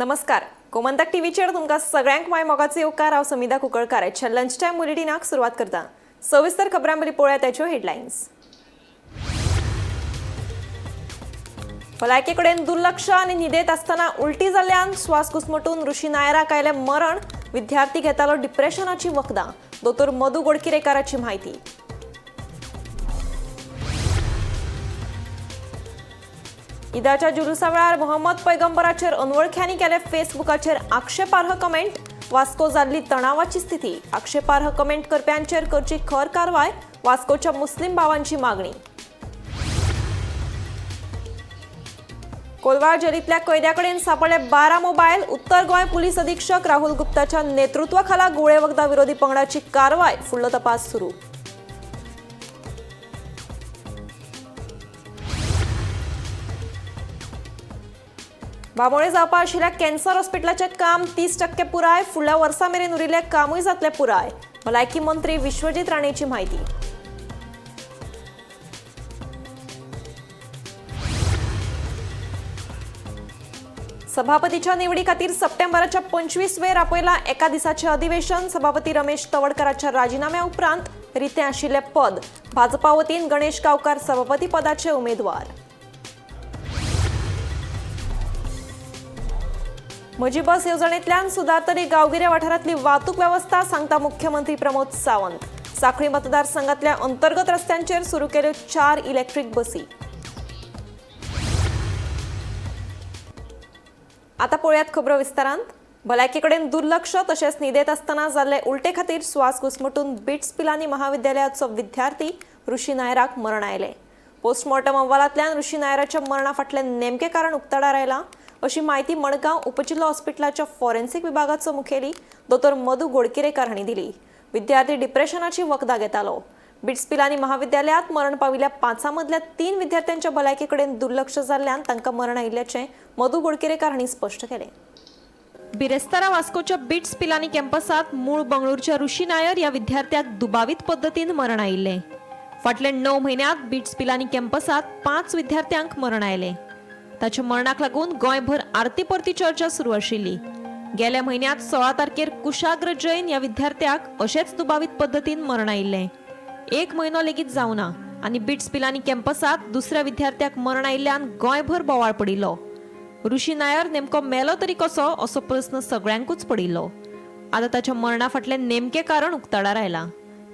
नमस्कार, गोमंतक टीव्हीचेर तुमकां सगळ्यांक माय मोगाचो येवकार. हांव समिधा कुंकळकार. आयच्या लंच टायम बुलेटिनाक सुरवात करता. सविस्तर खबरां पयलीं पळोवया त्याच्यो हेडलायन्स. भलायके कडेन दुर्लक्ष आनी न्हिदेंत आसतना उलटी जाल्ल्यान श्वास घुसमटून ऋषी नायराक आयलें मरण. विद्यार्थी घेतालो डिप्रेशनाची वखदां. दोतोर मधू गोडकिरेकाराची म्हायती. ईदाच्या जुलुसा वेळार मोहम्मद पैगंबराचेर अनवळख्यांनी केले फेसबुकाचेर आक्षेपार्ह कमेंट. वास्को जाल्ली तणावाची स्थिती. आक्षेपार्ह कमेंट करप्यांचेर करची खर कारवाय, वास्कोच्या मुस्लिम भावांची मागणी. कोलवाळ जेलींतल्या कैद्याकडेन सापडले 12 मोबायल. उत्तर गोंय पुलीस अधीक्षक राहुल गुप्ताच्या नेतृत्वाखाला गोळे वखदा विरोधी पंगडाची कारवाय. फुडलो तपास सुरू. बांबोळे जावपा आशिल्ल्या कॅन्सर हॉस्पिटलाचें काम 30% पुराय. फुडल्या वर्सा मेरेन उरिल्लें कामूय जातलें पुराय, भलायकी मंत्री विश्वजीत राणेची म्हायती. सभापतीच्या निवडी खातीर सप्टेंबराच्या 25 वेर आपयला एका दिसाचें अधिवेशन. सभापती रमेश तवडकराच्या राजिनाम्या उपरांत रितें आशिल्लें पद. भाजपा वतीन गणेश गांवकार सभापती पदाचे उमेदवार. म्हजी बस येवजणेंतल्यान सुदारतली गांवगिऱ्या वाठारांतली वाहतूक वेवस्था, सांगता मुख्यमंत्री प्रमोद सावंत. सांखळी मतदारसंघातल्या अंतर्गत रस्त्यांचेर सुरू केल्यो 4 इलेक्ट्रीक बसी. आता पळोवयात खबरो विस्तारांत. भलायके कडेन दुर्लक्ष तशेंच न्हिदेंत आसतना जाल्ले उलटे खातीर श्वास घुसमटून बिट्स पिलानी महाविद्यालयाचो विद्यार्थी ऋषी नायराक मरण आयलें. पोस्टमॉर्टम अहवालांतल्यान ऋषी नायराच्या मरणा फाटलें नेमकें कारण उक्ताडार आयलां, अशी म्हायती मडगांव उपजिल्लो हॉस्पिटलाच्या फॉरेन्सिक विभागाचो मुखेली दोतोर मधू गोडकिरेकार हांणी दिली. विद्यार्थी डिप्रेशनाची वखदां घेतालो. बिट्स पिलानी महाविद्यालयात मरण पाविल्ल्या 5 मदल्या 3 विद्यार्थ्यांच्या भलायके कडेन दुर्लक्ष जाल्ल्यान तांकां मरण आयिल्ल्याचें मधू गोडकिरेकार हांणी स्पश्ट केलें. बिरेस्तारा वास्कोच्या बिट्स पिलानी कॅम्पसात मूळ बंगळूरच्या ऋषी नायर ह्या विद्यार्थ्याक दुबावीत पद्दतीन मरण आयिल्लें. फाटल्या 9 म्हयन्यांत बिट्स पिलानी कॅम्पसात 5 विद्यार्थ्यांक मरण आयलें. ताच्या मरणाक लागून गोंयभर आरती परती चर्चा सुरू आशिल्ली. गेल्या म्हयन्यांत 16 तारखेर कुशाग्र जैन ह्या विद्यार्थ्याक अशेच दुबावीत पद्दतीन मरण आयिल्लें. 1 म्हयनो लेगीत जावना आनी बिट्स पिलानी कॅम्पसात दुसऱ्या विद्यार्थ्याक मरण आयिल्ल्यान गोंयभर बोवाळ पडिल्लो. ऋषी नायर नेमको मेलो तरी कसो, असो प्रस्न सगळ्यांकूच पडिल्लो. आतां ताच्या मरणा फाटलें नेमकें कारण उक्ताडार आयलां.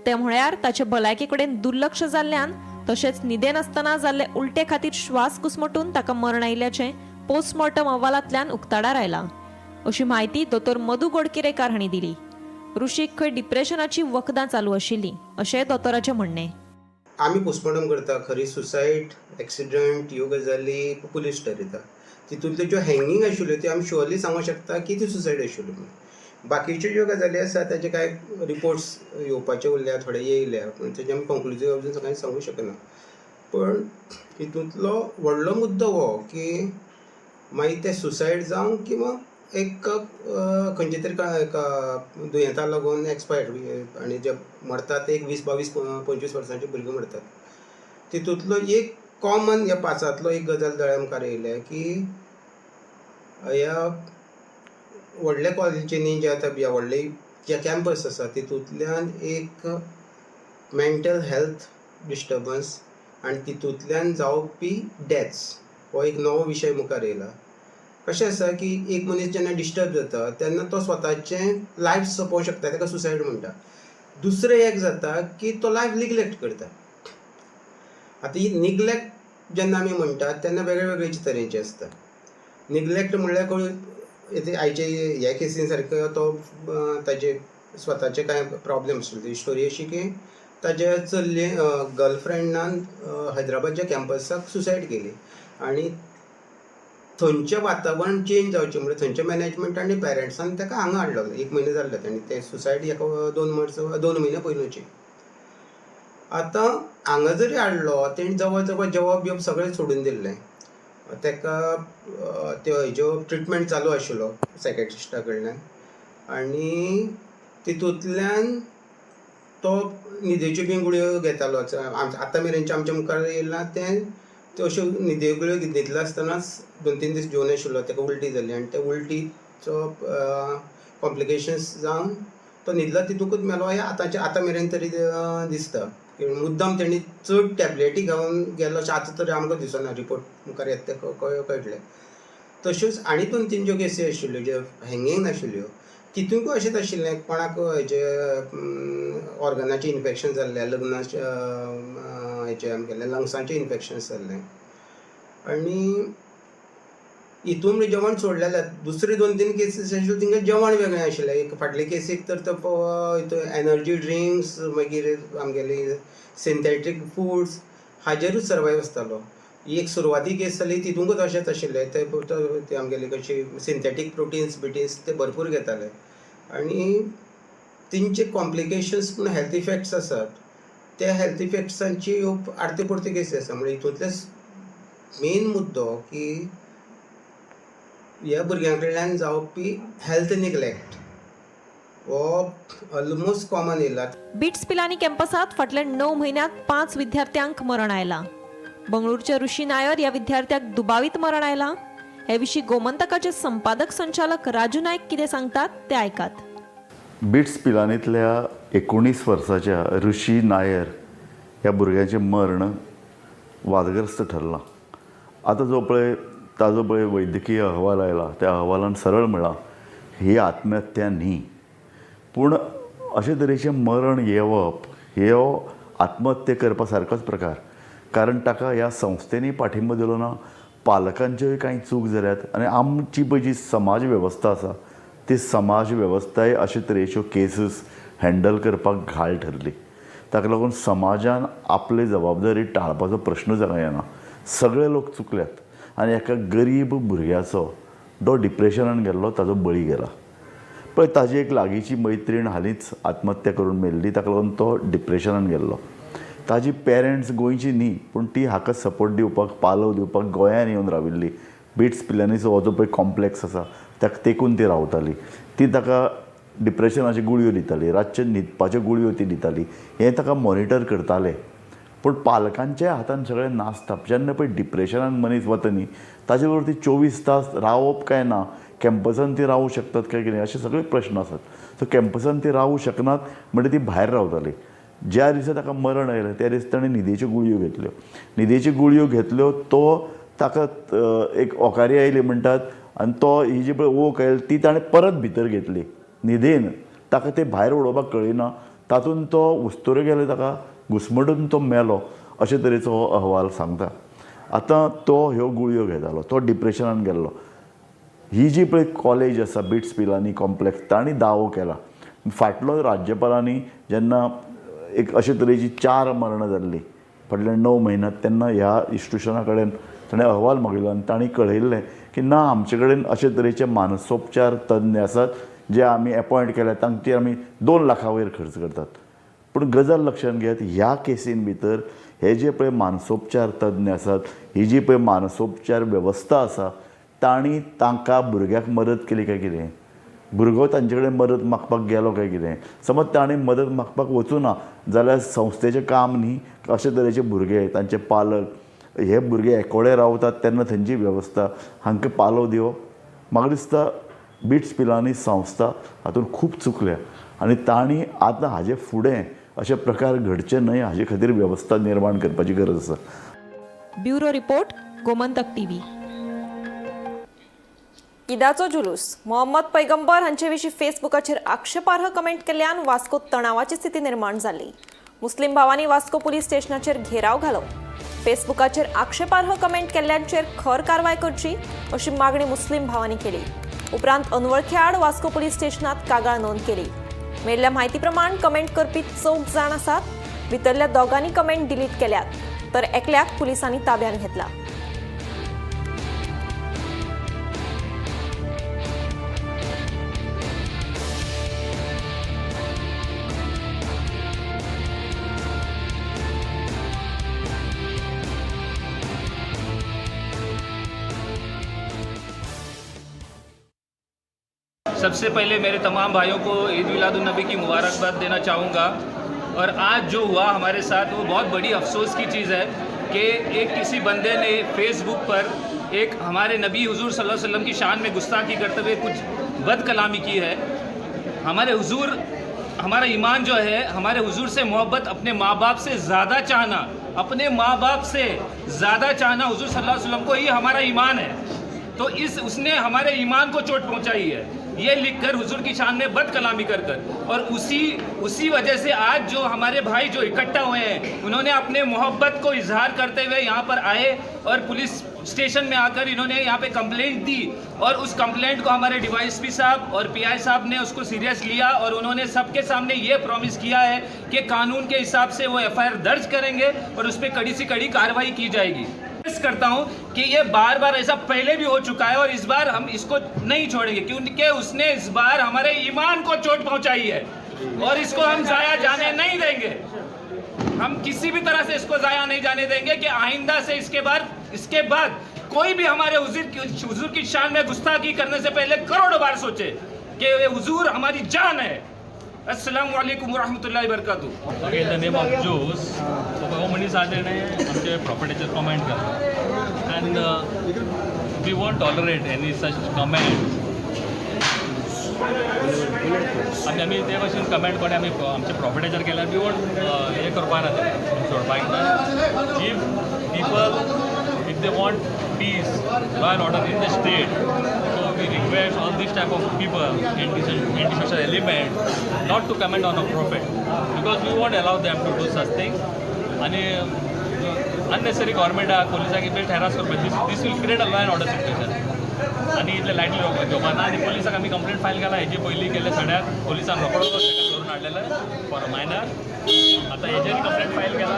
तें म्हळ्यार ताचे भलायके कडेन दुर्लक्ष जाल्ल्यान तशेंच न्हिदे नासतना जाल्ले उलटे खातीर श्वास घुसमटून ताका मरण आयिल्ल्याचें पोस्टमॉर्टम अहवालांतल्यान उक्ताडार आयलां, अशी म्हायती दोतोर मधू गोडकिरेकार हांणी दिली. ऋषीक खंय डिप्रेशनाची वखदां चालू आशिल्लीं, अशें दोतोराचें म्हणणें. आमी पोस्टमॉर्टम करता. खरी सुसायड, एक्सिडंट ह्यो गजाली पुलीस ठरयता. तितूंतल्यो ज्यो हँगींग आशिल्ल्यो त्यो आमी शुअरली सांगूंक शकता की त्यो सुसायड आशिल्ल्यो म्हणून. बाकीच्यो ज्यो गजाली आसा ताचे कांय रिपोर्ट्स येवपाचे उरल्या, थोडे येयल्या, पूण तेजे आमी कंक्लुजीव अजून कांय सांगूंक शकना. पण हितूंतलो व्हडलो मुद्दो हो की मागीर ते सुसायड जावं किंवां एक खंयच्या तरी एका दुयेंता लागून एक्सपायर्ड, आनी जे मरतात ते एक 20 22 25 वर्सांचे भुरगे मरतात. तितूंतलो एक कॉमन ह्या 5ांतलो एक गजाल दोळ्या मुखार येयल्या की ह्या व्हडल्या कॉलेजींनी जे आतां ह्या व्हडले जे कॅम्पस आसा तितूंतल्यान एक मेंटल हेल्थ डिस्टर्बन्स आनी तितूंतल्यान जावपी डेथ्स हो एक नवो विशय मुखार येयला. कशें आसा की एक मनीस जेन्ना डिस्टर्ब जाता तेन्ना तो स्वताचें लायफ सोंपोवंक शकता, ताका सुसायड म्हणटा. दुसरें एक जाता की तो लायफ निग्लेक्ट करता. आतां ही निग्लेक्ट जेन्ना आमी म्हणटात तेन्ना वेगळे वेगळे तरेचे आसता. निग्लेक्ट म्हणल्यार कोण आयचे ह्या केसीन सारको तो ताजे स्वताचे कांय प्रॉब्लम्स आशिल्ले. स्टोरी अशी की ताजे चल्ले गर्लफ्रेंडान हैदराबादच्या कॅम्पसाक सुसायड केली आनी थंयचें वातावरण चेंज जावचें म्हणल्यार थंयच्या मॅनेजमेंट आनी पेरंट्सान ताका हांगा हाडलो. 1 म्हयनो जाल्लो आनी तें सुसायड एका 2 वर्स 2 म्हयन्या पयलूचें. आतां हांगा जरी हाडलो तेणी जवळ जवळ जेवप बिवप सगळें सोडून दिल्लें. ताका त्यो हेज्यो ट्रिटमेंट चालू आशिल्लो सायकेट्रिस्टा कडल्यान आनी तितूंतल्यान तो न्हिदेच्यो बी गुळयो घेतालो. आतां मेरेनचें आमच्या मुखार येयलां तें त्यो अश्यो न्हिदे गुळयो न्हिदलो आसतनाच 2-3 दीस जेवण आशिल्लो, ताका उल्टी जाली आनी त्या उल्टीचो कॉम्प्लिकेशन्स जावन तो न्हिदलो तितूकूच मेलो. हें आतांचे आतां मेरेन तरी दिसता. मुद्दम तेणी चड टॅबलेटी घेवन गेलो अशें आतां तरी आमकां दिसना, रिपोर्ट मुखार येता तें कळटलें. तश्योच आनी 2-3 ज्यो केसी आशिल्ल्यो ज्यो हँगींग नाशिल्ल्यो तितूंकय अशेंच आशिल्लें, कोणाक हेजे ऑर्गनाचें इन्फेक्शन जाल्लें, लग्नाचें हेजें आमगेलें लंग्साचें इन्फेक्शन जाल्लें आनी हितून म्हणजे जेवण सोडलें जाल्यार दुसरे 2-3 केसीस आशिल्ल्यो तिंगा जेवण वेगळें आशिल्लें. एक फाटले केसीक तर तो एनर्जी ड्रिंक्स मागीर आमगेली सिंथेटीक फुड्स हाजेरूच सर्वायव आसतालो. एक सुरवाती केस जाली तितूंकच अशेंच आशिल्लें, ते आमगेले कशी सिंथेटीक प्रोटिन्स बिटीन्स ते भरपूर घेताले आनी तेंचे कॉम्प्लिकेशन्स पूण हेल्थ इफेक्ट्स आसात, त्या हेल्थ इफेक्ट्सांची ह्यो आरत्यो परत्यो केसी आसा. म्हणजे हितूंतले मेन मुद्दो की ह्या भुरग्यां कडल्यान जावपी हेल्थ निग्लेक्ट हो ऑलमोस्ट कॉमन येयला. बिट्स पिलानी कॅम्पसात फाटल्या 9 म्हयन्यांत 5 विद्यार्थ्यांक मरण आयलां. बंगळुरूच्या ऋषी नायर ह्या विद्यार्थ्याक दुबावीत मरण आयलां. हे विशीं गोमंतकाचे संपादक संचालक राजू नायक कितें सांगतात ते आयकात. बिट्स पिलानींतल्या 19 वर्साच्या ऋषी नायर ह्या भुरग्याचें मर्ण वादग्रस्त ठरलां. आतां जो पळय ताजो पळय वैद्यकीय अहवाल आयला त्या अहवालान सरळ म्हळां ही आत्महत्या न्ही, पूण अशे तरेचें मरण येवप ह्यो आत्महत्या करपा सारकोच प्रकार, कारण ताका ह्या संस्थेनी पाठिंबो दिलो ना, पालकांच्योय कांय चूक जाल्यात आनी आमची पळय जी समाज वेवस्था आसा ती समाज वेवस्थाय अशे तरेच्यो केसीस हँडल करपाक घाळ ठरली. ताका लागून समाजान आपली जबाबदारी टाळपाचो प्रश्नूच हांगा येना. सगळे लोक चुकल्यात आनी एका गरीब भुरग्याचो जो डिप्रेशनान गेल्लो ताजो बळी गेला. पळय ताजी एक लागींची मैत्रीण हालींच आत्महत्या करून मेल्ली, ताका लागून तो डिप्रेशनान गेल्लो. ताजी पेरंट्स गोंयची न्ही पूण ती हाका सपोर्ट दिवपाक पालव दिवपाक गोंयान येवन राविल्ली. बिट्स पिलानीचो हो जो पळय कॉम्प्लेक्स आसा ताका तेकून ती रावताली. ती ताका डिप्रेशनाच्यो गुळयो दिताली, रातचे न्हिदपाच्यो गुळयो ती दिताली, हें ताका मॉनिटर करताले. पूण पालकांच्या हातान सगळें नासता. जेन्ना पळय डिप्रेशनान मनीस वता न्ही ताजे बरोबर ती 24 तास रावप काय ना, कॅम्पसान ती रावूं शकतात काय कितें अशे सगळे प्रश्न आसात. सो कॅम्पसान ती रावूं शकनात म्हणजे ती भायर रावताली. ज्या दिसा ताका मरण आयलें त्या दिसा ताणें न्हिदेच्यो गुळयो घेतल्यो. न्हिदेच्यो गुळयो घेतल्यो तो ताका एक ओकारी आयली म्हणटात आनी तो ही जी पळय ओक आयली ती ताणें परत भितर घेतली न्हिदेन. ताका ते भायर उडोवपाक कळ्ळी ना, तातूंत तो उस्तुरो गेले, ताका घुसमटून तो मेलो अशे तरेचो हो अहवाल सांगता. आतां तो ह्यो गुळयो घेतालो, तो डिप्रेशनान गेल्लो. ही जी पळय कॉलेज आसा बिट्स पिलानी कॉम्प्लेक्स तांणी दावो केला. फाटलो राज्यपालांनी जेन्ना एक अशे तरेची 4 मरणां जाल्लीं फाटल्या 9 म्हयन्यांत तेन्ना ह्या इन्स्टिट्युशना कडेन ताणें अहवाल मागयलो आनी तांणी कळयल्लें की ना आमचे कडेन अशे तरेचे मानसोपचार तज्ञ आसात जे आमी एपॉयंट केल्या, तांचेर आमी 2 लाखां वयर खर्च करतात. पूण गजाल लक्षांत घेयात, ह्या केसीन भितर हे जे पळय मानसोपचार तज्ञ आसात, ही जी पळय मानसोपचार वेवस्था आसा तांणी तांकां भुरग्याक मदत केली काय कितें, भुरगो तांचे कडेन मदत मागपाक गेलो काय कितें, समज ताणें मदत मागपाक वचूं ना जाल्यार संस्थेचें काम न्ही अशे तरेचे भुरगे तांचे पालक हे भुरगे एकोडे रावतात तेन्ना थंयची वेवस्था हांकां पालव दिवप. म्हाका दिसता बिट्स पिलानी संस्था हातूंत खूब चुकल्या आनी तांणी आतां हाजे फुडें अशे प्रकार घडचे न्हय हाजे खातीर वेवस्था निर्माण करपाची गरज आसा. Bureau report, Gomantak TV. ईदाचो जुलूस मोहम्मद पैगंबर हांचे विशीं फेसबुकाचेर आक्षेपार्ह कमेंट केल्ल्यान वास्को तणावाची स्थिती निर्माण जाली. मुस्लिम भावांनी वास्को पुलीस स्टेशनाचेर घेराव घालो. फेसबुकाचेर आक्षेपार्ह कमेंट केल्ल्यांचेर खर कारवाय करची अशी मागणी मुस्लिम भावांनी केली. उपरांत अनवळखी आड वास्को पुलीस स्टेशनात कागाळ नोंद केली. मेळिल्ल्या म्हायती प्रमाण कमेंट करपी 4 जाण आसात. भितरल्या 2 कमेंट डिलीट केल्यात तर एकल्याक पुलिसांनी ताब्यात घेतला. सबसे पहले मेरे तमाम भाइयों को ईद मिलादुन्नबी की मुबारकबाद देना चाहूँगा। और आज जो हुआ हमारे साथ वो बहुत बड़ी अफसोस की चीज़ है। कि एक किसी बंदे ने फेसबुक पर एक हमारे नबी हुजूर सल्लल्लाहु अलैहि वसल्लम की शान में गुस्ताखी करते हुए कुछ बदकलामी की है। हमारे हुजूर, हमारा ईमान जो है, हमारे हुजूर से मोहब्बत, अपने माँ बाप से ज़्यादा चाहना, अपने माँ बाप से ज़्यादा चाहना हुजूर सल्लल्लाहु अलैहि वसल्लम को, ये हमारा ईमान है। तो इस उसने हमारे ईमान को चोट पहुंचाई है ये लिखकर, हुजूर की शान में बद कलामी कर कर। और उसी उसी वजह से आज जो हमारे भाई जो इकट्ठा हुए हैं, उन्होंने अपने मोहब्बत को इजहार करते हुए यहाँ पर आए और पुलिस स्टेशन में आकर इन्होंने यहाँ पे कंप्लेंट दी और उस कंप्लेंट को हमारे डीवाईएसपी साहब और पीआई साहब ने उसको सीरियस लिया और उन्होंने सबके सामने ये प्रॉमिस किया है कि कानून के हिसाब से वो एफआईआर दर्ज करेंगे और उस पर कड़ी से कड़ी कार्रवाई की जाएगी। रिक्वेस्ट करता हूं कि ये बार बार ऐसा पहले भी हो चुका है और इस बार हम इसको नहीं छोड़ेंगे, क्योंकि उसने इस बार हमारे ईमान को चोट पहुंचाई है और इसको हम जाया जाने नहीं देंगे। हम किसी भी तरह से इसको जाया नहीं जाने देंगे कि आइंदा से इसके बाद कोई भी हमारे हुजूर की शान में गुस्ताखी करने से पहले करोड़ों बार सोचे कि ये हुजूर हमारी जान है। अस्सलाम वालेकुम रहमतुल्लाहि वबरकातुहू। Okay, in the name of Jose, हो मनीस आहा तेणें आमचे प्रॉपर्टीचेर कमेंट केला and we won't tolerate any such comment. आनी आमी ते भाशेन कमेंट कोणें आमी आमच्या प्रॉपर्टीचेर केल्यार we won't हें करपा ना, तें सोडपाक ना. If people, if they want peace, law and order in the state, so we request all this type of people, anti social element, not to comment on a prophet, because we won't allow them to do such things. आणि unnecessary गव्हर्मेंटाक, पोलिसांक इतले हॅरास करपाक, this will create a law and order situation. आनी इतले lightly घेवपा ना. आनी पोलिसाक आमी complaint file केला. हेजे पयलीं केल्ले सड्याक पोलिसान रोकडो ताका धरून हाडलेले फॉर अ मायनर. आतां हेजेर कंप्लेंट फायल केला.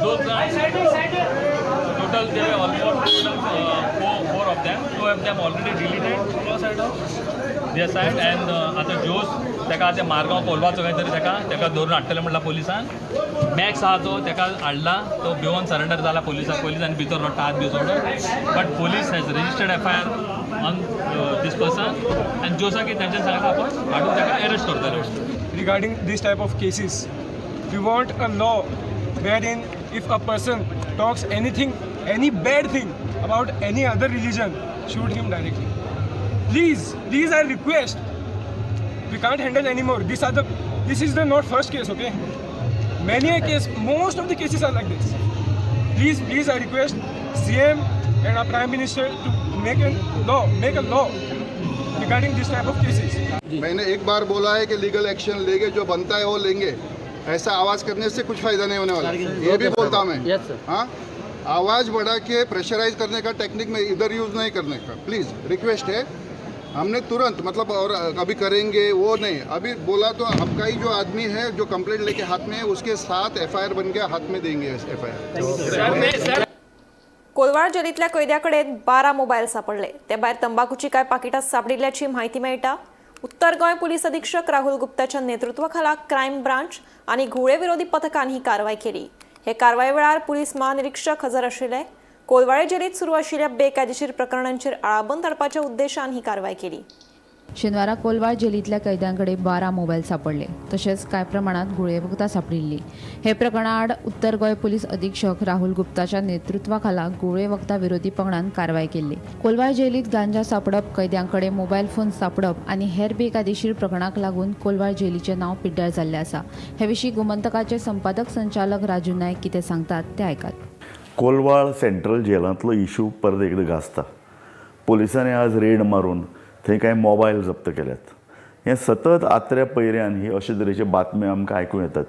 दोन जाण total, they almost total four of them. Two of them already deleted their side and आतां जोस ताका आतां मारगांव कोलवाचो खंय तरी ताका ताका धरून हाडटले म्हणला पोलिसान. मॅक्स आहा तो ताका हाडला, तो भिवन सरेंडर जाला पोलिसाक. पोलिसांनी भितर रडटा, हात बी सोडून, but police has registered FIR on this person and जोसाक तांच्यानी सांगला आपण हाडून ताका अरेस्ट करतले. Regarding this type of cases. We want a law wherein if a person talks anything, any bad thing about any other religion, shoot him directly. Please, please, I request. We can't handle anymore. These are the, this is the not first case, okay? Many a case, most of the cases are like this. Please, please, I request CM and our Prime Minister to make a law regarding this type of cases. मैंने एक bar बोला है कि legal action लेंगे, जो बनता है वो लेंगे. ऐसा आवाज़ करने से कुछ फायदा नहीं होने वाला, ये भी बोलता हूँ मैं. हाँ, आवाज़ बढ़ा के प्रेशराइज करने का टेक्निक में इधर यूज़ नहीं करने का, प्लीज़ रिक्वेस्ट है. हमने तुरंत, मतलब, और अभी करेंगे वो नहीं, अभी बोला तो आपका ही जो आदमी है, जो कंप्लेंट लेके हाथ में है, उसके साथ एफआईआर बन गया, हाथ में देंगे एफआईआर. कोलवाळ जेलींतल्या कैद्या कडेन 12 मोबायल सापडले. ते भायर तंबाखूची कांय पाकिटां सांपडिल्ल्याची म्हायती मेळटा. उत्तर गोंय पुलीस अधीक्षक राहुल गुप्ताच्या नेतृत्वाखाला क्रायम ब्रांच आनी घुंवळे विरोधी पथकान ही कारवाय केली. हे कारवाये वेळार पुलीस महानिरीक्षक हजर आशिल्ले. कोलवाळे जेलीत सुरू आशिल्ल्या बेकायदेशीर प्रकरणांचेर आळाबंद हाडपाच्या उद्देशान ही कारवाय केली. शेनवारा कोलवाळ जेलींतल्या कैद्यांकडे 12 मोबायल सापडले, तशेंच कांय प्रमाणात घुंवळे वखदां सांपडिल्लीं. हे प्रकरणा आड उत्तर गोंय पोलीस अधीक्षक राहुल गुप्ताच्या नेतृत्वाखाला घुंवळे वखदां विरोधी पंगडान कारवाय केल्ली. कोलवाळ जेलीत गांजा सापडप, कैद्यांकडे मोबायल फोन सापडप आनी हेर बेकायदेशीर प्रकरणाक लागून कोलवाळ जेलीचें नांव पिड्ड्यार जाल्लें आसा. हे विशीं गोमंतकाचे संपादक संचालक राजू नायक कितें सांगतात तें आयकात. कोलवाळ सेंट्रल जेलांतलो इशू परत एकदां गाजता. पोलिसांनी आज रेड मारून थंय कांय मोबायल जप्त केल्यात. हें सतत आत्र्या पयऱ्यान ही अशे तरेच्यो बातम्यो आमकां आयकूंक येतात.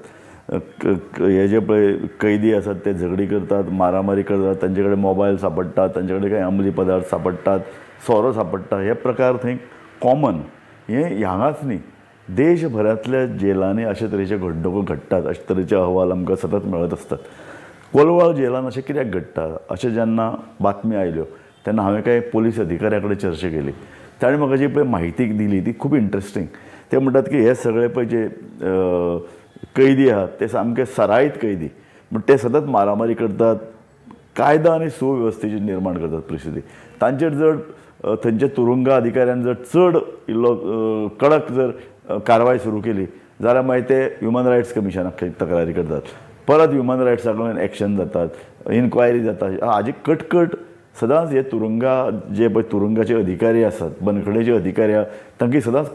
हे जे पळय कैदी आसात ते झगडी करतात, मारामारी करतात, तांचे कडेन मोबायल सांपडटात, तांचे कडेन कांय अंमली पदार्थ सांपडटात, सोरो सांपडटा. हे प्रकार थंय कॉमन. हें हांगाच न्ही, देशभरांतल्या जेलांनी अशे तरेचे घडणुको घडटात. अशे तरेचे अहवाल आमकां सतत मेळत आसतात. कोलवाळ जेलान अशें कित्याक घडटा अशें जेन्ना बातमी आयल्यो तेन्ना हांवें कांय पोलीस अधिकाऱ्या कडेन चर्चा केली. ताणें म्हाका जी पळय म्हायती दिली ती खूब इंट्रस्टींग. ते म्हणटात की हे सगळे पळय जे कैदी आहात ते सामके सराईत कैदी, म्हण ते सतत मारामारी करतात, कायदो आनी सुवेवस्थेची निर्माण करतात परिस्थिती. तांचेर जर थंयच्या तुरुंगा अधिकाऱ्यान जर चड इल्लो कडक जर कारवाय सुरू केली जाल्यार मागीर ते ह्युमन रायट्स कमिशनाक तक्रारी करतात. परत ह्युमन रायट्सा कडल्यान एक्शन जातात, इन्क्वायरी जाता. हाजी कटकट सदांच हे तुरुंगा जे पळय तुरुंगाचे अधिकारी आसात, बंदखणीचे अधिकारी आहा, तांकां सदांच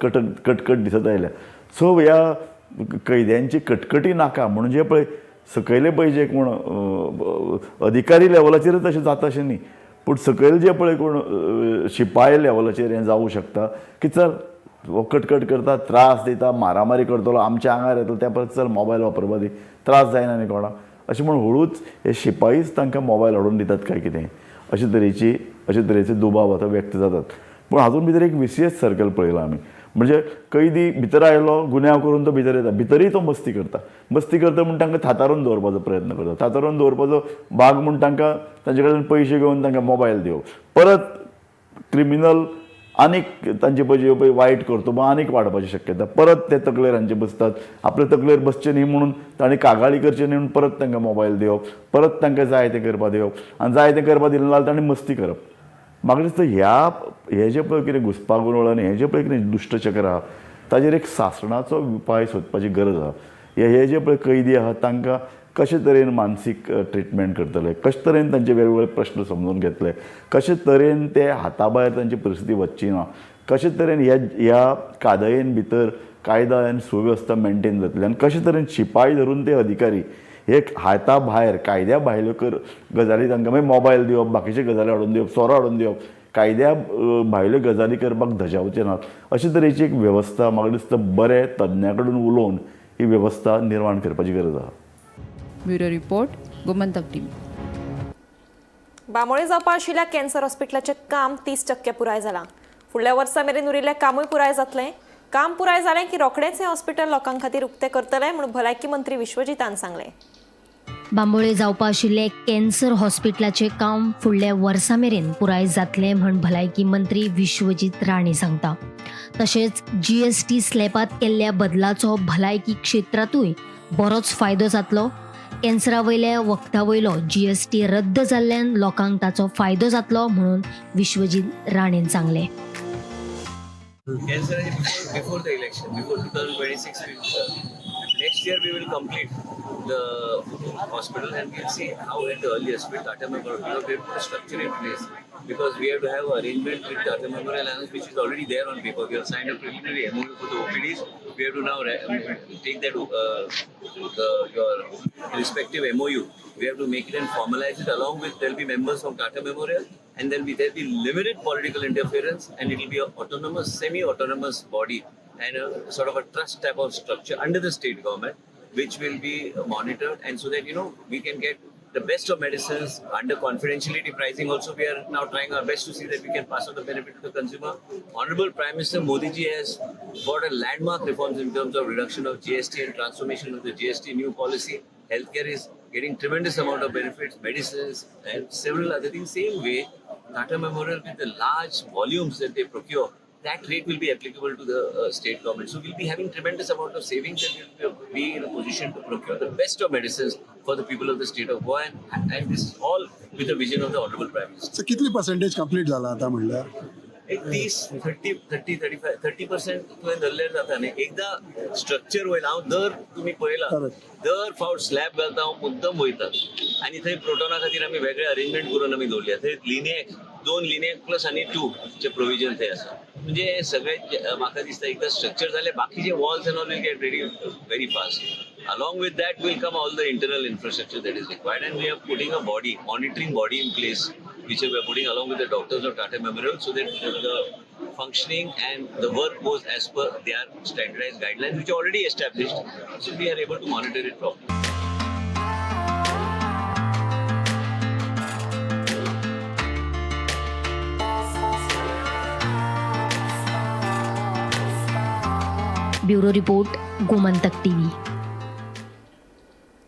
कटकट दिसत आयल्या. सो ह्या कैद्यांची कटकटी नाका म्हणून जे पळय सकयले पळय जे कोण अधिकारी लेवलाचेरच तशें जाता अशें न्ही, पूण सकयल जे पळय कोण शिपाय लेवलाचेर हें जावूं शकता की चल हो कटकट करता, त्रास दिता, मारामारी करतलो, आमच्या आंगार येतलो, त्या परस चल मोबायल वापरपा दी, त्रास जायना न्ही कोणाक, अशें म्हूण हळूच हे शिपायीच तांकां मोबायल हाडून दितात काय कितें, अशे तरेचे दुबाव आतां व्यक्त जातात. पूण हातूंत भितर एक विसियस सर्कल पळयलां आमी, म्हणजे कैदी भितर आयलो, गुन्यांव करून तो भितर येता, भितरूय तो मस्ती करता, मस्ती करता म्हूण तांकां थातारून दवरपाचो प्रयत्न करता, थातारून दवरपाचो भाग म्हूण तांकां तांचे कडल्यान पयशे घेवन तांकां मोबायल दिवप, परत क्रिमिनल आनीक तांचे पळय पळय वायट करतुबां आनीक वाडपाची शक्यता, परत ते तकलेर हांचे बसतात, आपले तकलेर बसचे न्ही म्हणून तांणी कागाळी करचे न्ही म्हणून परत तांकां मोबायल दिवप, परत तांकां जाय तें करपा दिवप, आनी जाय तें करपा दिलें जाल्यार तांणी मस्ती करप. म्हाका दिसता ह्या हे जे पळय कितें घुस्पागोंदळ आनी हें जें पळय कितें दुश्टचक्र आहा ताजेर एक सासणाचो उपाय सोदपाची गरज आहा. हे जे पळय कैदी आहा तांकां कशे तरेन मानसीक ट्रिटमेंट करतले, कशे तरेन तांचे वेगवेगळे प्रश्न समजून घेतले, कशे तरेन ते हाता भायर तांची परिस्थिती वचची ना, कशे तरेन ह्या ह्या कादयेन भितर कायदा आनी सुवेवस्था मेनटेन जातली, आनी कशे तरेन शिपाय धरून ते अधिकारी हे हाता भायर कायद्या भायल्यो गजाली तांकां मागीर मोबायल दिवप, बाकीच्यो गजाली हाडून दिवप, सोरो हाडून दिवप, कायद्या भायल्यो गजाली करपाक धजावचे नात, अशे तरेची एक वेवस्था म्हाका दिसता बरे तज्ञा कडून उलोवन ही वेवस्था निर्माण करपाची गरज आहा. Bureau report, Gomantak TV. Bambolim जावपा आशिल्ल्या कॅन्सर हॉस्पिटलाचें काम 30% पुराय जालां. फुडल्या वर्सा मेरेन उरिल्लें कामूय पुराय जातलें. काम पुराय जालें की रोखडेंच हें हॉस्पिटल लोकां खातीर उक्तें करतले म्हूण भलायकी मंत्री विश्वजीतान सांगलें. बांबोळे जावपा आशिल्ले कॅन्सर हॉस्पिटलाचें काम फुडल्या वर्सा मेरेन पुराय जातलें म्हण भलायकी मंत्री विश्वजीत राणे सांगता. तशेंच GST स्लॅबांत केल्ल्या बदलाचो भलायकी क्षेत्रांतूय बरोच फायदो जातलो. कॅन्सरा वयल्या वखदा वयलो GST रद्द जाल्ल्यान लोकांक ताचो फायदो जातलो म्हणून विश्वजीत राणेन सांगलें. Cancer before the election, before 2026, next year we will complete the hospital and we'll see how at the earliest with Tata Memorial, because we have put a structure in place, because we have to have arrangement with Tata Memorial Alliance, which is already there on paper. We have signed a preliminary MOU for the OPDs. We have to now take that your respective MOU. We have to make it and formalize it, along with there will be members from Tata Memorial, and then there will be limited political interference, and it will be an autonomous, semi-autonomous body and a sort of a trust type of structure under the state government, which will be monitored, and so that we can get the best of medicines under confidentiality pricing. Also, we are now trying our best to see that we can pass on the benefit to the consumer. Honorable Prime Minister Modi ji has brought a landmark reforms in terms of reduction of GST and transformation of the GST new policy. Healthcare is getting tremendous amount of benefits, medicines and several other things. Same way, Tata Memorial, with the large volumes that they procure, that rate will be applicable to the state government. So we'll be having tremendous amount of savings, and we'll be in a position to procure the best of medicines for the people of the state of Goa, and this is all with the vision of the Honorable Prime Minister. So kitli percentage complete जाला आता म्हणल्यार? एक 30, 30, 35, 30% तुवें धरल्यार जाता न्ही. एकदा structure वयला हांव दर तुमी पळयला दर फावट स्लॅब घालता हांव मुद्दम वयता, आनी थंय प्रोटोना खातीर आमी वेगळे अरेंजमेंट करून आमी दवरल्या. थंय लिनियक, 2 लिनियक प्लस आनी 2 चे प्रोविजन थंय आसा. म्हणजे सगळे म्हाका दिसता एकदा स्ट्रक्चर जालें, बाकीचे walls and all will get ready very fast. Along with that will come all the internal infrastructure that is required, and we are putting a body, monitoring body in place, which we are putting along with the doctors of Tata Memorial, so that the functioning and the work goes as per their standardized guidelines, which are already established, so we are able to monitor it properly. Bureau report, Gomantak TV.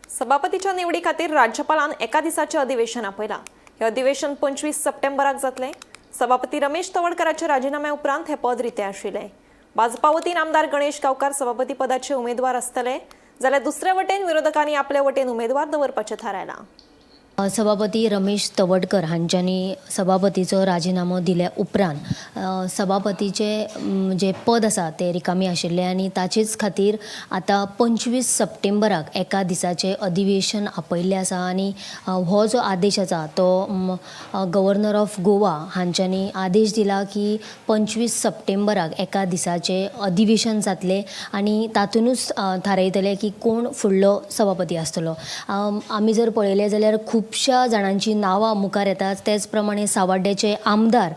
सभापतीच्या निवडी खातीर राज्यपालान एका दिसाचें अधिवेशन आपयलां. हें अधिवेशन 25 सप्टेंबराक जातलें. सभापती रमेश तवडकराच्या राजिनाम्या उपरांत हें पद रितें आशिल्लें. भाजपा वतीन आमदार गणेश गांवकार सभापती पदाचे उमेदवार आसतले, जाल्यार दुसरे वटेन विरोधकांनी आपले वटेन उमेदवार दवरपाचें थारायलां. सभापती रमेश तवडकर हांच्यांनी सभापतीचो राजिनामो दिल्या उपरांत सभापतीचें जें पद आसा तें रिकामी आशिल्लें आनी ताचेच खातीर आतां 25 सप्टेंबराक एका दिसाचें अधिवेशन आपयल्लें आसा आनी हो जो आदेश आसा तो गव्हर्नर ऑफ गोवा हांच्यांनी आदेश दिला की 25 सप्टेंबराक एका दिसाचें अधिवेशन जातलें आनी तातूंतच थारायतले की कोण फुडलो सभापती आसतलो. आमी जर पळयलें जाल्यार खुबश्या जाणांची नांवां मुखार येतात. तेच प्रमाणे सावाड्ड्याचे आमदार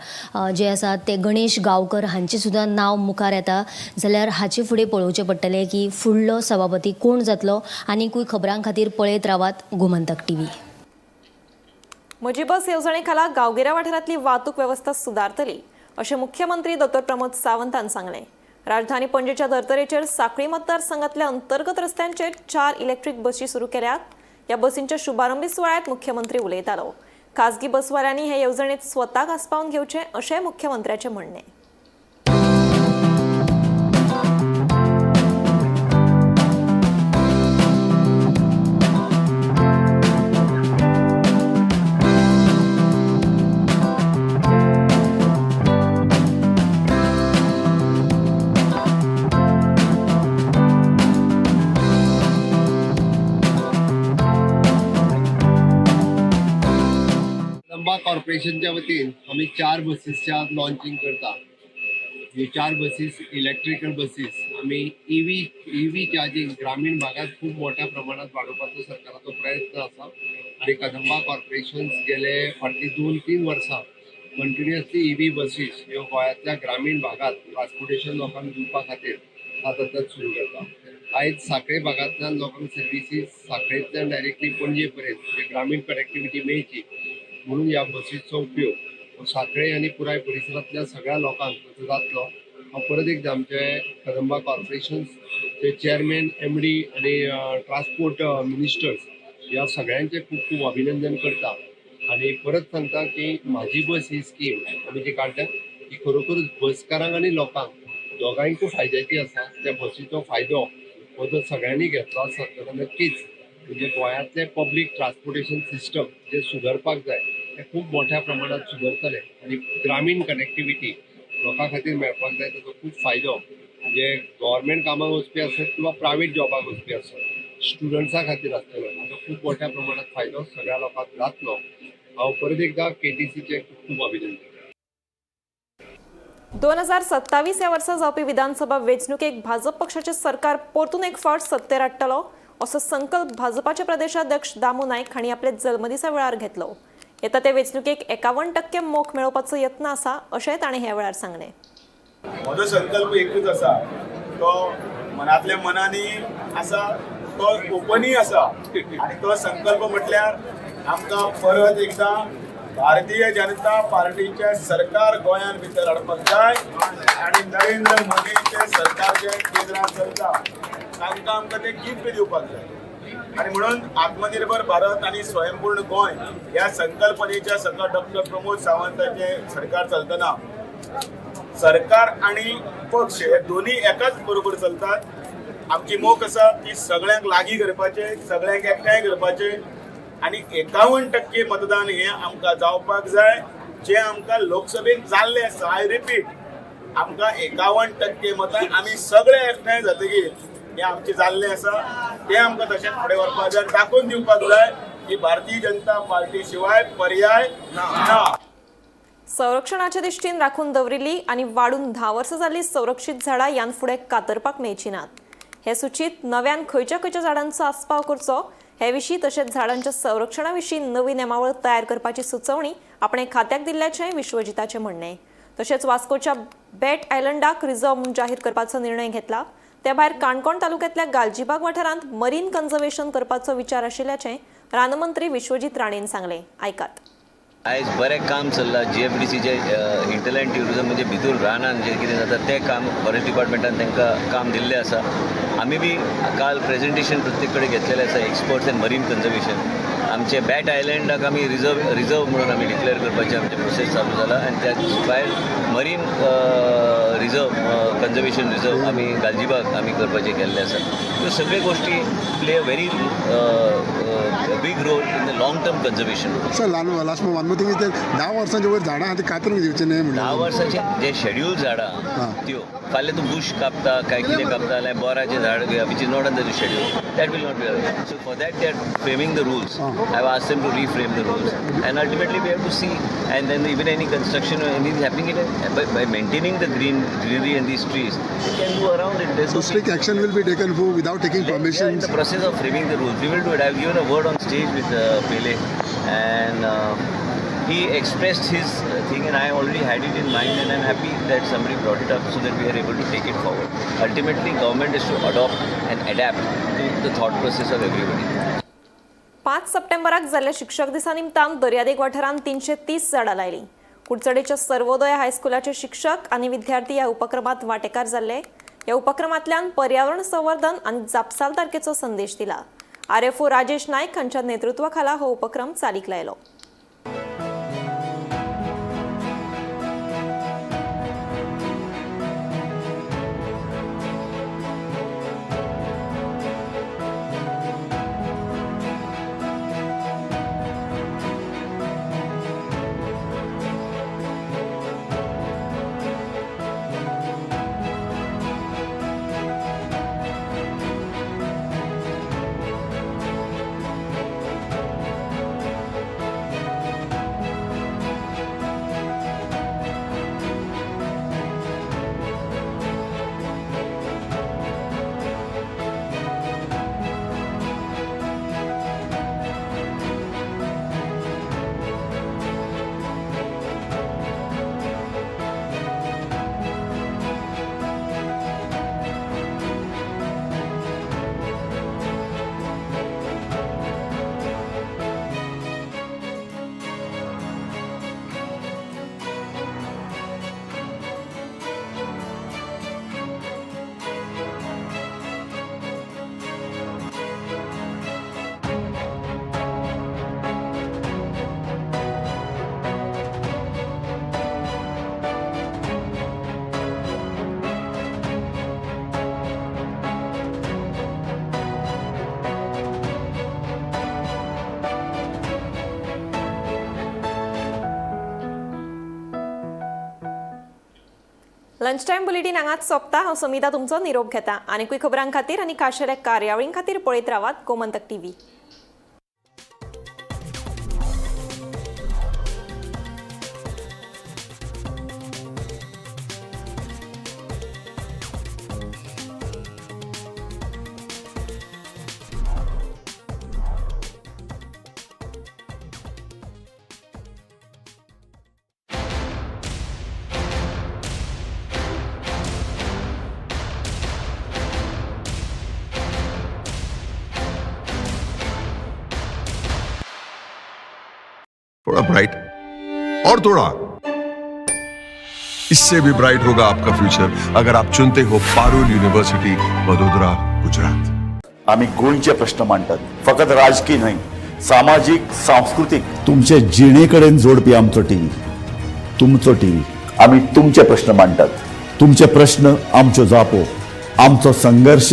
जे आसात ते गणेश गांवकर हांचें सुद्दां नांव मुखार येता. जाल्यार हाचे फुडें पळोवचें पडटलें की फुडलो सभापती कोण जातलो. आनीकूय खबरां खातीर पळयत रावात गोमंतक टीव्ही. म्हजी बस येवजणे खाला गांवगिऱ्या वाठारांतली वाहतूक वेवस्था सुदारतली अशें मुख्यमंत्री डॉ प्रमोद सावंतान सांगलें. राजधानी पणजेच्या धर्तरेचेर सांखळी मतदारसंघातल्या अंतर्गत रस्त्यांचेर 4 इलेक्ट्रीक बशी सुरू केल्यात. ह्या बसींच्या शुभारंभी सुवाळ्यात मुख्यमंत्री उलयतालो. खाजगी बसवाल्यांनी हे येवजणेत स्वताक आस्पावन घेवचें अशें मुख्यमंत्र्याचें म्हणणें. कदंबा कॉर्पोरेशनच्या वतीन आमी 4 बसीसच्या लॉन्चिंग करता. ही 4 बसीस इलेक्ट्रिकल बसीस आमी ईव्ही चार्जिंग ग्रामीण भागात खूप मोठ्या प्रमाणात वाडोवपाचो सरकाराचो प्रयत्न आसा आनी कदंबा कॉर्पोरेशन गेले फाटली 2-3 वर्सां कंटिन्युअसली ईव्ही बसीस ह्यो गोंयांतल्या ग्रामीण भागात ट्रान्सपोर्टेशन लोकांक दिवपा खातीर सातत्यान सुरू करता. आयज सांखळे भागांतल्यान लोकांक सर्विसीस सांखळेंतल्यान डायरेक्टली पणजे पर्यंत ग्रामीण कनेक्टिविटी मेळची म्हणून ह्या बसीचो उपयोग सांखळे आनी पुराय परिसरांतल्या सगळ्या लोकांक जातलो. हांव परत एकदां आमचे कदंबा कॉर्पोरेशन्सचे चेअरमॅन, MD आनी ट्रान्सपोर्ट मिनिस्टर्स ह्या सगळ्यांचे खूब खूब अभिनंदन करता आनी परत सांगता की म्हाजी बस ही स्कीम आमी जी काडल्या ही खरोखरच बसकारांक आनी लोकांक दोगांयकूय फायद्याची आसा. त्या बसीचो फायदो हो जर सगळ्यांनी घेतलो आसत जाल्यार नक्कीच म्हणजे गोंयांतलें पब्लीक ट्रान्सपोर्टेशन सिस्टम जे सुदारपाक जाय ते खूब मोठ्या प्रमाणात सुदारतले आनी ग्रामीण कनेक्टिविटी लोकां खातीर मेळपाक जाय. ताचो खूब फायदो म्हणजे गव्हर्मेंट कामाक वचपी आसत किंवा प्रायवेट जॉबाक वचपी आसत, स्टुडंट्सां खातीर आसतलो, ताचो खूब मोठ्या प्रमाणात फायदो सगळ्या लोकांक जातलो. हांव परत एकदां KTCचें खूब खूब अभिनंदन. 2027 ह्या वर्सा जावपी विधानसभा वेंचणुकेक भाजप पक्षाचें सरकार परतून एक फावट सत्तेर हाडटलो असो संकल्प भाजपाचे प्रदेशाध्यक्ष दामू नायक हांणी आपले जल्मदिसा वेळार घेतलो. येता ते वेंचणुकेक 51% मोख मेळोवपाचो यत्न आसा अशेंय ताणें ह्या वेळार सांगलें. म्हजो संकल्प एकूच आसा, तो मनांतल्या मनांनी आसा, तो ओपनूय आसा आनी तो संकल्प म्हटल्यार आमकां परत एकदां भारतीय जनता पार्टीचें सरकार गोंयांत भितर हाडपाक जाय आनी नरेंद्र मोदीचें सरकार जें केंद्रांत चलता तांकां आमकां तें गिफ्ट दिवपाक जाय आनी म्हणून आत्मनिर्भर भारत आनी स्वयंपूर्ण गोंय ह्या संकल्पनेच्या सकयल डॉक्टर प्रमोद सावंताचें सरकार चलतना सरकार आनी पक्ष हे दोन्ही एकाच बरोबर चलतात. आमची मोख आसा की सगळ्यांक लागीं करपाचें, सगळ्यांक एकठांय करपाचें आनी 51% मतदान हें आमकां जावपाक जाय, जें आमकां लोकसभेन जाल्लें आसा. I repeat, आमकां 51% मतां आमी सगळे एकठांय जातकीर हें आमचें जाल्लें आसा, तें आमकां तशेंच फुडें व्हरपाक जाय, दाखोवन दिवपाक जाय की भारतीय जनता पार्टी शिवाय पर्याय ना. संरक्षणाचे दृश्टीन राखून दवरिल्ली आनी वाडून 10 वर्सां जाल्ली संरक्षीत झाडां ह्यान फुडें कातरपाक मेळची नात. हे सुचीत नव्यान खंयच्या खंयच्या झाडांचो आस्पाव करचो हे विशीं तशेंच झाडांच्या संरक्षणा विशीं नवी नेमावळ तयार करपाची सुचोवणी आपणे खात्याक दिल्ल्याचें विश्वजिताचें म्हणणें. तशेंच वास्कोच्या बेट आयलंडाक रिझर्व म्हूण जाहीर करपाचो निर्णय घेतला. ते भायर काणकोण तालुक्यांतल्या गालजीबाग वाठारांत मरीन कन्झर्वेशन करपाचो विचार आशिल्ल्याचें रानमंत्री विश्वजीत राणेन सांगलें. आयकात. आयज बरें काम चल्लां. GFDCचे हिंटरलँड ट्युरिजम म्हणजे भितूर रानान जें कितें जाता तें काम फॉरेस्ट डिपार्टमेंटान तांकां काम दिल्लें आसा. आमी बी काल प्रेजेंटेशन प्रत्येक कडेन घेतलेलें आसा, एक्सपर्ट्स एन मरीन कन्जर्वेशन. आमचे बॅट आयलंडाक आमी रिजर्व म्हणून आमी डिक्लेअर करपाचें आमचें प्रोसेस चालू जाला आनी त्या भायर मरीन रिजर्व कन्जर्वेशन रिजर्व आमी गालजीबाग आमी करपाचें केल्लें आसा. ह्यो सगळ्यो गोश्टी play a very big role in the long term conservation. Sir, last one more thing is 10 वर्सांच्या वयर झाडां आहा ती कातरूंक दिवचे न्हय. 10 म्हणल्यार वर्साचे जे शेड्यूल झाडां त्यो फाल्यां तूं बुश कापता काय कितें कापता जाल्यार बोराचें झाड which is not under the schedule, that will not be. So for that they are framing the rules. I have asked them to reframe the rules and ultimately we have to see, and then even any construction or anything happening in it, by maintaining the greenery and these trees, you can do around it. There's So no strict action will be taken for without taking We are in permission. the process of framing the rules. We will do it. I've given a word on stage with Pele, and he expressed his thing, and I already had it in mind, and I'm happy that somebody brought it up so that we are able to take it forward. Ultimately, government is to adopt and adapt to the thought process of everybody. 5 सप्टेंबराक जाल्ल्या शिक्षक दिसा निमतान दर्यादेग वाठारांत 330 झाडां लायलीं. कुडचडेच्या सर्वोदय हायस्कुलाचे शिक्षक आनी विद्यार्थी ह्या उपक्रमात वांटेकार जाल्ले. ह्या उपक्रमांतल्यान पर्यावरण संवर्धन आनी जापसालदारकेचो संदेश दिला. आरएफओ राजेश नायक हांच्या नेतृत्वाखाला हो उपक्रम चालीक लायलो. लंच टायम बुलेटीन हांगाच सोंपता. हांव समिता तुमचो निरोप घेता. आनीकूय खबरां खातीर आनी खाशेल्या कार्यावळीं खातीर पळयत रावात गोमंतक टीव्ही. थोड़ा ब्राइट और थोड़ा इससे भी ब्राइट होगा आपका फ्यूचर अगर आप चुनते हो पारुल यूनिवर्सिटी, वडोदरा, गुजरात. आमी गोंयचे प्रश्न मांडटात, फकत राजकीय न्हय, सामाजीक, सांस्कृतीक, तुमचे जिणे कडेन जोडपी आमचो टीव्ही, तुमचो टीव्ही. आमी तुमचे प्रश्न मांडटात, तुमचे प्रश्न आमच्यो जापो, आमचो संघर्श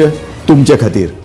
तुमचे खातीर.